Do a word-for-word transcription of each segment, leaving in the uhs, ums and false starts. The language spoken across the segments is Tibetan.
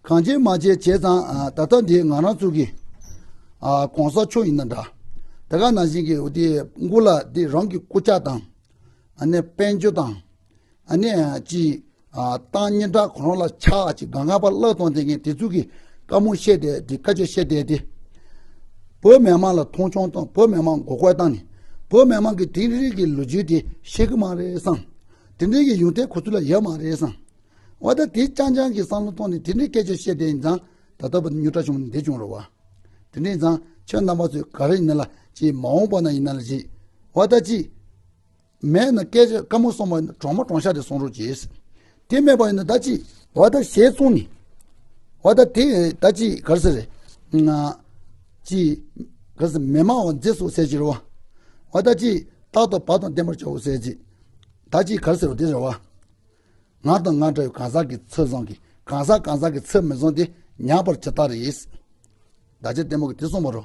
གང་བྱེད་མ་བྱེད་བྱས་ཙང་ཨ་ད་ལྟ་འདི་ང་རང་ཚོ་གི་ཨ་གོང་ས་མཆོག་ཡིན་ན་འདྲ། དེ་ག་ནང་བཞིན་གྱི་འོ་དེ་མགོ་ལ་དེ་རང་གི་སྐུ་ཕྱག་དང་། ཨ་ནི་དཔལ་འབྱོར་དང་། ཨ་ནི་ཅི་ཨ་ཏང་སྙན་གྲགས་ཁོ་རང་ལ་ཆགས་ཅིག་གང་ག་པ་བརླག་གཏོང་དེ་ངས་དེ་ཚོ་གི་བཀའ་མོལ་བཤད་བསྡད་དེ་བཀའ་ཆོས་བཤད་བསྡད་དེ། བོད་མི་མང་ལ་མཐོང་ཆུང་བཏང་བོད་མི་མང་མགོ་སྐོར་བཏང་ནས་བོད་མི་མང་གི་དེང་རབས་ཀྱི་ལོ་རྒྱུས་དེ་ཤེས་ཀྱི་མ་རེད་བསམ། དེ་འདྲའི་གི་ཡོན་ཏན་ཁོ་ཚོ་ལ་ཡོད་མ་རེད་བསམ། འོ་ད་དེ་རྐྱང་རྐྱང་གི་བསམ་བློ་བཏང་ནས་དེ་འདྲའི་སྐད་ཆ་བཤད་བསྡད་ཡིན་ཙང་། ད་ལྟ་བར་དུ་རྙོག་དྲ་བྱུང་ནས་འདི་བྱུང་རེད་བ། དེ་འདྲ་ཡིན་ཙང་ཁྱོད་རྣམ་པ་ཚོས་ག་རེ་ཡིན་ན་ལ་ཅིག་མ་འོངས་པ་ན་ཡིན་ན་ལ་ཅིག་འོ་ད་ཅིག་མེད་ན་སྐད་ཆ་བཀའ་མོལ་གསུངས་པ་ཡིན་ན་གྲོགས་མོ་གྲོགས་ཤ་དེ་གསུང་རོགས་གྱིས། དེ་མེད་པ་ཡིན་ན་ད་ཅིག་འོ་ད་ཞལ་བཙུམས་ནས། འོ་ད་དེ་ད་ཅིག་ག་རེ་ཟེར་རེད། ང་ཅིག་ག་རེ་ཟེར་མི་མང་བ་མཛེས་སོ་ཟེར་གྱི་རེད་བ། འོ་ད་ཅིག་རྟག་ཏུ་བག་དང་ལྡན་པར་བྱའོ་ཟེར་གྱི། ད་ཅིག་ག་རེ་ཟེར་རོ་དེ་རེད་བ། ང་དང་ང་འདྲ་བའི་གང་ཟག་གི་ཚུལ་བཟང་གི་གང་ཟག་གང་ཟག་གི་ཚུལ་མི་བཟང་དེ་ཉམས་པར་ཇི་ལྟར་རེད། བདག་ཅག་ལྟད་མོ་གི་དེ་གསུངས་པ་རོ།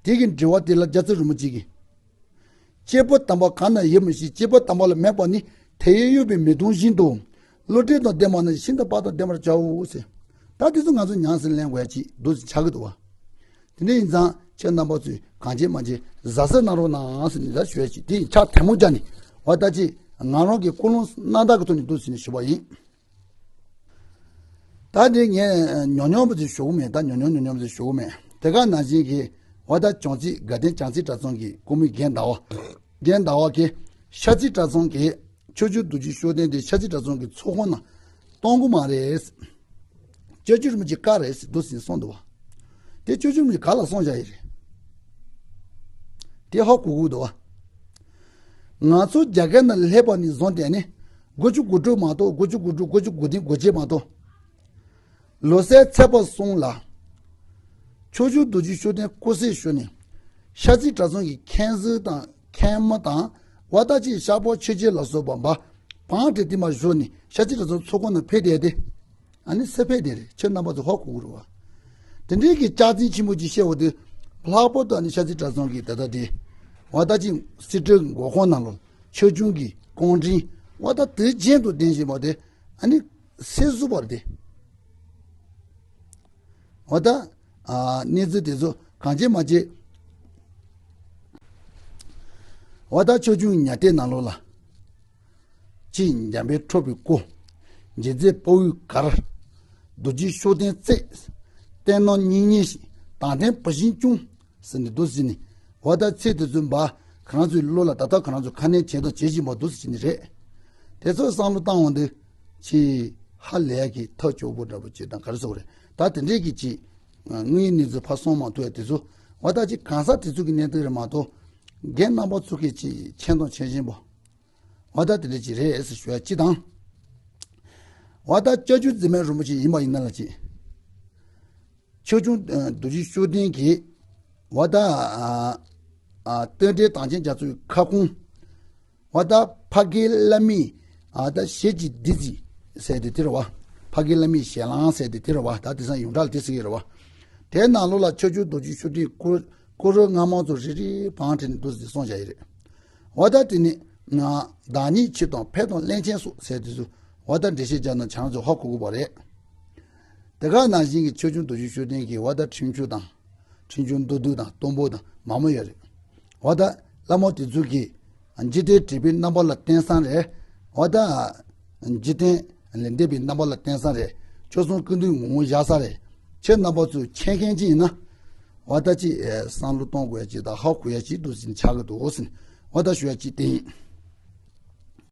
དེ་གི་འགྲེལ་བ་དེ་ལ་རྒྱལ་སྲས་རིན་པོ་ཆེ་གིས། སྐྱེས་བུ་དམ་པ་གང་ན་ཡོད་མི་ཤེས། སྐྱེས་བུ་དམ་པ་ལ་མེད་པ་ནི་དེ་ཡོད་ཡོད་པའི་མི་དོན་བཞིན་དུ། བློ་གྲོས་དང་ལྡན་པ་ན་ཤིན་ཏུ་དཔག་ཏུ་ལྡན་པར་བྱའོ་ཟེར། ད་དེ་ཚོ་ང་ཚོ་ཉམས་སུ་ལེན་དགོས་ཡ་ཅིག་འདུག་ཟེར་ཆགས་ཀྱི་འདུག་བ། དེ་འདྲ་ཡིན་ཙང་ཁྱེད་རྣམ་པ་ཚོས་གང་བྱེད་མ་བྱེད་གཟབ་གཟབ་གནང་རོགས་གནང་ཟེར་ནས་ད་ཞུ་ཡ་ཅིག་དེ་ཡིན་ཕྱག་ཐལ་མོ་སྦྱར་ནས་འོ་ད་ཅིག་ང་རང་གི་ཀུན་སློང་རྣམ་དག་གི་ཐོག་ནས་འདུག་ཟེར་ནས་ཞུ་བ་ཡིན། ད་འདི་ངས་ཉུང་ཉུང་པོ་ཅིག་ཞུ་གི་མེད། ད་ཉུང་ཉུང་ཉུང་ཉུང་པོ་ཅིག་ཞུ་གི་མེད། དེ་ག་ནང་བཞིན་གྱི་འོ་ད་བྱང་རྩེ་དགའ་ལྡན་བྱང་རྩེ་གྲྭ་ཚང་གི་སྐུ་མི་རྒན་ཟླ་བ། རྒན་ཟླ་བ་གིས་ཤར་རྩེ་གྲྭ་ཚང་གི་ཕྱོགས་བཅུའི་རྡོ་རྗེ་ཤུགས་ལྡན་དེ་ཤར་རྩེ་གྲྭ་ཚང་གི་ཚོགས་ཁང་ནང་གཏོང་གི་མ་རེད། སྤྱོད་བཅུ་རིན་པོ་ཆེ་བཀའ་རེད་ཟེར་འདུག་ཟེར་གསུངས་འདུག་བ། དེ་སྤྱོད་བཅུ་རིན་པོ་ཆེ་ག་ལ་གསུངས་བཞག་ཡི་རེད། དེ་ཧ་གོ་གི་འདུག་བ། ང་ཚོ་རྒྱ་གར་ནང་སླེབས་པ་ནས་བཟུང་སྟེ་ནི་དགུ་བཅུ་གོ་དྲུག་མ་གཏོགས་དགུ་བཅུ་གོ་དྲུག་དགུ་བཅུ་གོ་བདུན་གོ་བརྒྱད་མ་གཏོགས། ལོ་གསར་ཚེས་པ་གསུམ་ལ། ཕྱོགས་བཅུའི་རྡོ་རྗེ་ཤུགས་ལྡན་སྐུ་གཟུགས་ཞུ་ནས། ཤར་རྩེ་གྲྭ་ཚང་གི་མཁན་ཟུར་དང་མཁན་མོ་དང་། བ་ད་ཅིག་ཤར་པོ་ཆོས་རྗེ་ལ་སོགས་པ་འབའ། བང་སྒྲིག་དེ་མ་ཞུ་ནས་ཤར་རྩེ་གྲྭ་ཚང་ཚོགས་ཁང་ནང་ཕེབས་བསྡད་དེ། ཨ་ནི་སེ་ཕེབས་བསྡད་རེད། ཁྱེད་རྣམ་པ་ཚོ་ཧ་གོ་གི་རེད་བ། དེ་འདྲའི་གི་ལྕགས་འཛིན་ཆེན་པོ་ཅིག་བཤད་འོ་དེ། ལྷག་པར་དུ་ཨ་ནི་ཤར་རྩེ་གྲྭ་ཚང་གི་ད་ལྟ་དེ། བ་ད་ཅིག་སྲིད་གྲོས་འགོ་ཁོངས་ནང་ལོ། ཆོས་སྐྱོང་གི་ཀོང་ཀྲིན། བ་ད་དེ་རྗེན་དུ་ལྡན་བཞིན་པ་དེ། ཨ་ནི། སེ་བཟོ་བར་དེ། འོ་ད། ཨ་གནས་ཚུལ་དེ་ཚོ་གང་བྱེད་མ་བྱེད། འོ་ད་ཆོས་སྐྱོང་ཉ་སྟེ་ནང་ལོགས་ལ། ཅི་འཇམ་དཔལ་ཁྲོ་བོའི་སྐུ། འཇིགས་མཛད་དཔའ་བོའི་གར། རྡོ་རྗེ་ཤུགས་ལྡན་རྩལ། བསྟན་ནག་གཉིས་གཉིས་ཤིག་དང་ལྡན་བུ་བཞིན་སྐྱོང་། ཟེར་ནས་འདུག་ཟེར་ནས། འོ་ད་ཚིག་དེ་ཚོ་འབའ། ཁོ་རང་ཚོའི་བློ་ལ་ད་ལྟ་ཁོ་རང་ཚོ་ཁ་ནས་བྱེད་དང་བྱེད་བཞིན་པ་འདུག་ཟེར་ནས་རེད། དེ་ཚོ་བསམ་བློ་བཏང་འོང་དུས། ཆེས་ཧ་ལས་ཀྱི་ཐབས་སྐྱོ་པོ་འདྲ་པོ་ཅིག་དང་ག་རེ་ཟེར་དགོས་རེད། ད་དེ་འདྲས་ཀྱི་ཅིག་དངོས་ཡོད་གནས་ཚུལ་ཕར་སོང་མ་ཐུབ་ཡ་དེ་ཚོ། འོ་ད་ཅིག་གང་ཟག་དེ་ཚོ་གི་གནས་སྟངས་རེད་མ་གཏོགས། རྒན་རྣམ་པ་ཚོ་གི་ཅིག་མཁྱེན་དང་མཁྱེན་བཞིན་པ། འོ་ད་དེ་འདྲས་ཅིག་རེད་ཟེར་ཞུ་ཡ་ཅིག་དང་། འོ་ད་སྐྱབས་རྗེ་འཛིན་མའི་རིན་པོ་ཆེ་ཡིན་པ་ཡིན་ན་ལ་ཅིག་ཆོས་སྐྱོང་ཨ་རྡོ་རྗེ་ཤུགས་ལྡན་གྱིས། འོ་ད་ཨ་ཨ་སྟོད་འགྲེལ་དམ་ཅན་རྒྱ་མཚོའི་ཁ་སྐོང་། འོ་ད་ཕ་གིའི་བླ་མའི་ཨ་ད་ཞལ་གྱི་བདུད་རྩི་ཟེར་དེ་དེ་རེད་བ། ཕ་གིའི་བླ་མའི་ཞལ་ལང་ཟེར་དེ་དེ་རེད་བ། ད་དེང་སང་ཡོངས་གྲགས་ལ་དེ་ཟེར་གྱི་རེད་བ། དེའི་ནང་ལོགས་ལ་ཆོས་སྐྱོང་རྡོ་རྗེ་ཤུགས་ལྡན་སྐུ་སྐུ་རུ་སྔ་མ་ཚོ་རེ་རེ་བང་བསྒྲིགས་ནས་འདུག་ཟེར་གསུངས་བཞག་ཡི་རེད། འོ་ད་དེ་ནི་ང་བདག་ཉིད་མཆོད་དང་ཕེབས་དང་སླན་ཆད་སོགས་ཟེར་དེ་ཚོ། འོ་ད་འགྲེལ་བཤད་རྒྱག་ན་ཁྱེད་རང་ཚོ་ཧ་གོ་གི་པ་རེད། དེ་ག་ནང་བཞིན་གྱི་ཆོས་སྐྱོང་རྡོ་རྗེ་ཤུགས་ལྡན་གྱི་འོ་ད་ཁྲིམས་གཅོད་དང་། ཁྲིམས་གཅོད་མདོར་བསྡུས་དང་སྟོན་པོ་དང་མང་པོ་ཡོད་རེད། འོ་ད་བླ་མ་དེ་ཚོ་གིས་འཇིག་རྟེན་དྲེགས་པའི་རྣམ་པ་ལ་བརྟེན་ས་རེད། འོ་ད་འཇིག་རྟེན་ལས་འདས་པའི་རྣམ་པ་ལ་བརྟེན་ས་རེད། ཆོས་སྲུང་ཀུན་འདུས་ངོ་བོ་བཞག་ས་རེད། ཁྱེད་རྣམ་པ་ཚོས་མཁྱེན་མཁན་ཅིག་ཡིན་ན། འོ་ད་ཅིག་ཨེ་བསམ་བློ་གཏོང་དགོས་ཡ་ཅིག་དང་ཧ་གོ་ཡ་ཅིག་འདུག་ཟིན་ཆགས་ཀྱི་འདུག་ཟིན། འོ་ད་ཞུ་ཡ་ཅིག་དེ་ཡིན།